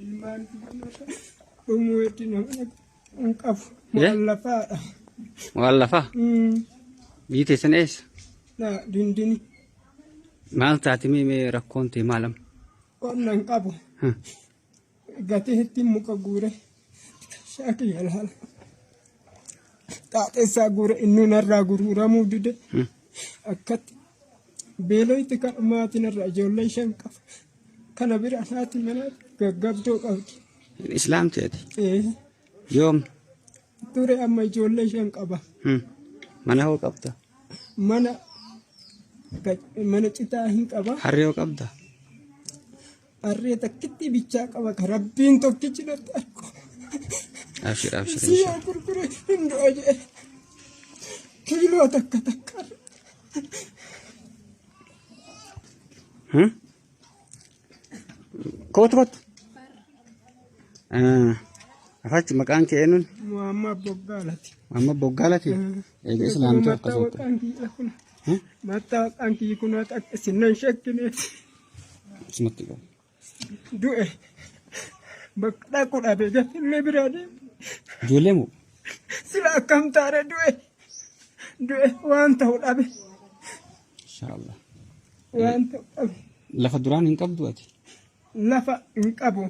Ilmaan dhumuu itti nama hin qabu. Mu'allafaadha. Mu'allafaa? Biyyi teessan eessa? Dindini. Maal taate mee mee rakkoon tee maal amma? Qonna hin qabu. Gatii ittiin muka guure. Shaakii yalaala. Xaaxessaa guure inni narraa guruuramuu dide. Akkatti beeloyti kan maatiin irraa ijoollee shan qaba. Kana bira haati manaa gaggabdoo qabdi. Islaamti ati? Ee, Yoom? Ture amma ijoollee shan qaba. Mana hoo qabda? Mana mana citaa hin qaba. Harree hoo qabda? Harree takkitti bichaa qaba ka rabbiin tokkichi natti argu. Abshir abshir. Si yoo gurgure hin du'a jedhe. Kiiloo takka takka. Kootu kootu. Afachi maqaan kee eenyuun? Muhammad Boggaalati. Muhammad Boggaalati? Eega islaamtuu akkas goota. Mattaawaqaan kiyya kun akka isin nan shakkineeti. Isumatti qabu. Du'e. Bakka dhaqu dhabe gatillee biraa deemu. Ijoollee moo? Sila akkam taare du'e. Du'e waan ta'u dhabe. Inshaallah. Waan ta'u dhabe. Lafa duraan hin qabdu ati? Lafa hin qabu.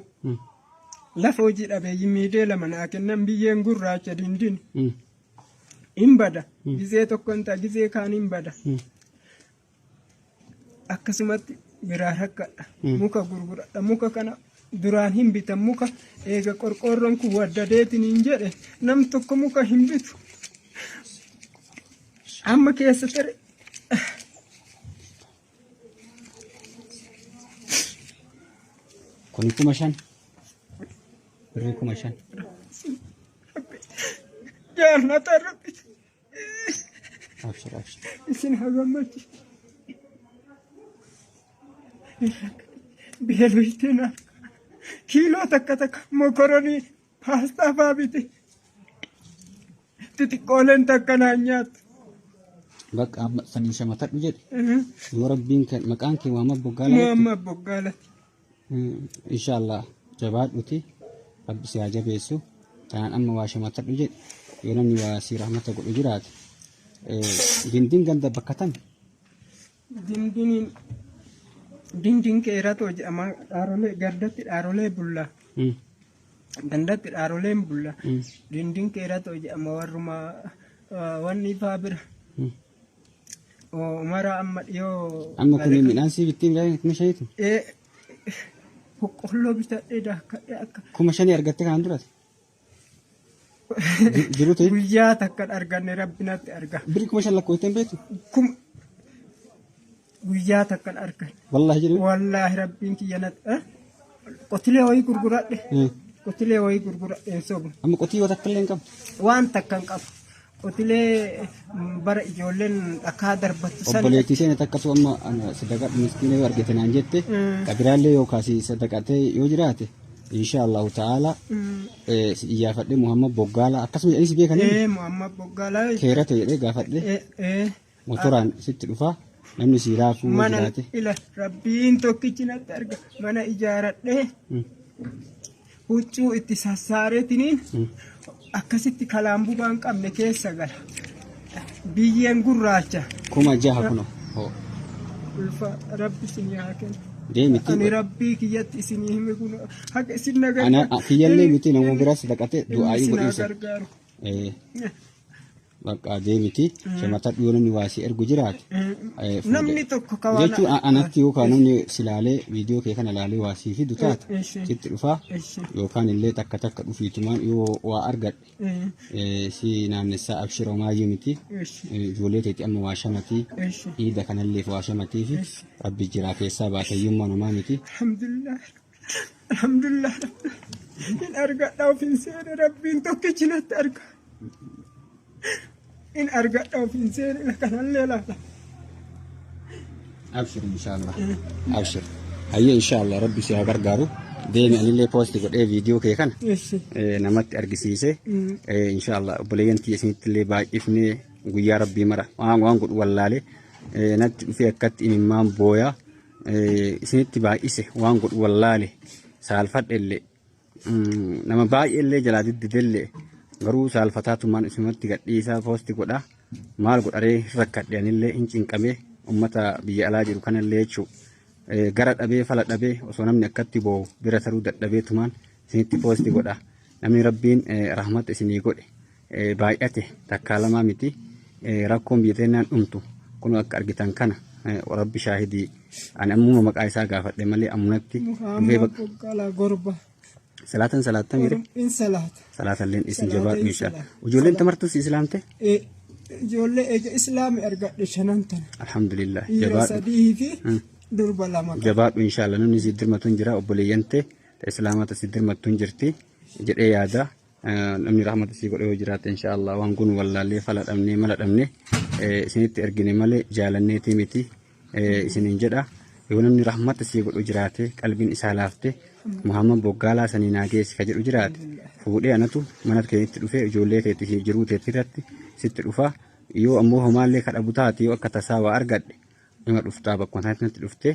Lafa hojii dhabeeyyi miidee lama naa kennan biyyeen gurraacha dindin. Hin bada. Gizee tokko hin ta'a gizee kaan hin bada. Akkasumatti biraa rakkadha. Muka gurguradha. Muka kana duraan hin bitan muka eega qorqoorroon kun waddadeetiin hin jedhe nam tokko muka hin bitu. Amma keessa ture. Kun 5000. Birrii 5000. Jaarnata rabbi Abshir abshir. isin haa gammachiisu. Beelofteen kiiloo takka takka mokoronii paastaa fa'aa bite. Xixiqqooleen takka naan nyaattu. Bakka amma saniin shamatadhu jedhe. Yoo rabbiin kan maqaan kee Muhammad Boggaala jettu. Muhammad Boggaalati. Inshaallah jabaadhuti rabbi si haa jabeessu. Tanaan amma waa shamatadhu jedhe. Yoo namni waa si rahmata godhu jiraate. Dindiin ganda bakka tami. Dindiniin dindin keeratoo jedhama dhaarolee gardatti dhaarolee bulla. Gandatti dhaaroleen bulla. Dindin keeratoo jedhama warruma wanni faa bira. Umara amma dhiyoo. Amma kun midhaan sii bittiin midhaan 5000tu? Ee boqqolloo bitadhee daakkadhee akka. 5000 argatte kanaan durati? Jiru ta'e. Guyyaa takka arganne rabbi natti arga. Birri 5000 lakkoofte hin beektu? Kuma guyyaa takka arganne. Wallaahi jedhu. Wallaahi rabbiin kiyya natti. Qotilee wayii gurguradhe. Qotilee wayii gurguradhe hin sobu. Amma qotiyyoo takka illee hin qabdu. Waan takka hin qabu. Qotilee bara ijoolleen dhakaa darbattu sana. Obboleettii isheen takkatu amma sadaqadhu miskiina yoo argite naan jette qabiraallee yookaan si sadaqatee yoo jiraate insha Allahu ta'ala si iyyaafadhe Muhammad Boggaala akkasuma jedhanii si beekanii Ee Muhammad Boggaalaa. keerata jedhee gaafadhe motoraan sitti dhufa namni si raafuu yoo Mana jiraate. ila rabbiin tokkichi natti arga mana ijaaradhee huccuu itti sassaareetiniin akkasitti kalaambubaa hin qabne keessa gala. Biyyeen gurraacha. 6000 kuno. Hoo. Ulfa rabbi isinii haa kennu. Deemiti. Ani rabbii kiyyatti isinii hime kun haqa isin na Ana gargaaru. kiyyallee miti nama biraas sadaqate du'aayii Isin haa godhiisa. gargaaru. Bakka deemiti shamatadhu yoo namni waa si ergu jiraate. Fuudhe. Namni tokko ka waan Jechuun anatti yookaan namni si laalee viidiyoo kee kana laalee waa sii fidu taate Eshi. sitti dhufaa Eshi. yookaan illee takka takka dhufiitumaan yoo waa argadhe si naannessaa abshir homaayyuu miti. Eshi. Ijoollee teeti amma waa shamatii Eshi. iida kanalleef waa shamatii fi rabbi jiraa keessaa baatayyummaan homaa miti. Alhamdulillah. Alhamdulillah. Hin argadha of hin seene rabbiin tokkichi natti arga. Hin argadha of hin seene kanallee laata. Abshir inshallah. Abshir. Hayyee inshallah rabbi si haa gargaaru. Deemi anillee poosti godhee viidiyoo kee kana Eshi. namatti argisiise. Inshallah obboleeyyan tiyya isinitti illee baay'ifnee guyyaa rabbii mara waan waan godhu wallaalee natti dhufee akkatti imimmaan booyaa isinitti baay'ise waan godhu wallaale saalfadhe illee. Nama baay'eellee jalaa diddidellee garuu saalfataatumaan isumatti gadhiisaa poosti godha. Maal godharee rakkadhe anillee hin cinqamee ummata biyya alaa jiru kanallee jechuudha. Gara dhabee fala dhabee osoo namni akkatti boo'u bira taruu dadhabeetumaan isinitti poosti godha. Namni Rabbiin rahmata isinii godhe baay'ate takkaa lamaa miti rakkoon biyya teennaan dhumtu kun akka argitan kana Rabbi shaahidii ani ammuma maqaa isaa gaafadhe malee ammunatti dhufee Muhammad Boqqalaa Gorba. Salaatan salaattan mire? In salaata. Salaatalleen isin Salaata jabaadhu in insha salaata. Ijoolleen tamartus islaamte? Ijoollee eega islaami argadhe shanan tana. Alhamdulillah Dhiira jabaadhu. sadii fi durba lama qaba. Jabaadhu inshallah namni si dirmatu hin jira obboleeyyan tee ta islaamaa ta si dirmattu hin jirti jedhee yaada. Namni rahmata sii godhe yoo jiraate inshallah waan kun wallaallee fala dhabnee mala dhabnee isinitti ergine malee jaalanneetii miti. Isiniin jedha yoo namni rahmata sii godhu jiraate qalbiin isaa laafte Muhammad Boggaalaa sanii naa geessi ka jedhu jiraate fuudhee anatu mana keetti dhufee ijoollee teetti fi jiruu teetti irratti sitti dhufa yoo ammoo homaallee ka dhabu taate yoo akka tasaa waa argadhe ima dhuftaa bakkuma sanatti natti dhuftee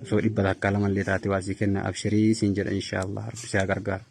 osoo dhibba takkaa lamallee taate waa sii kenna abshirii siin jedha inshaallah rabbi si haa gargaaru.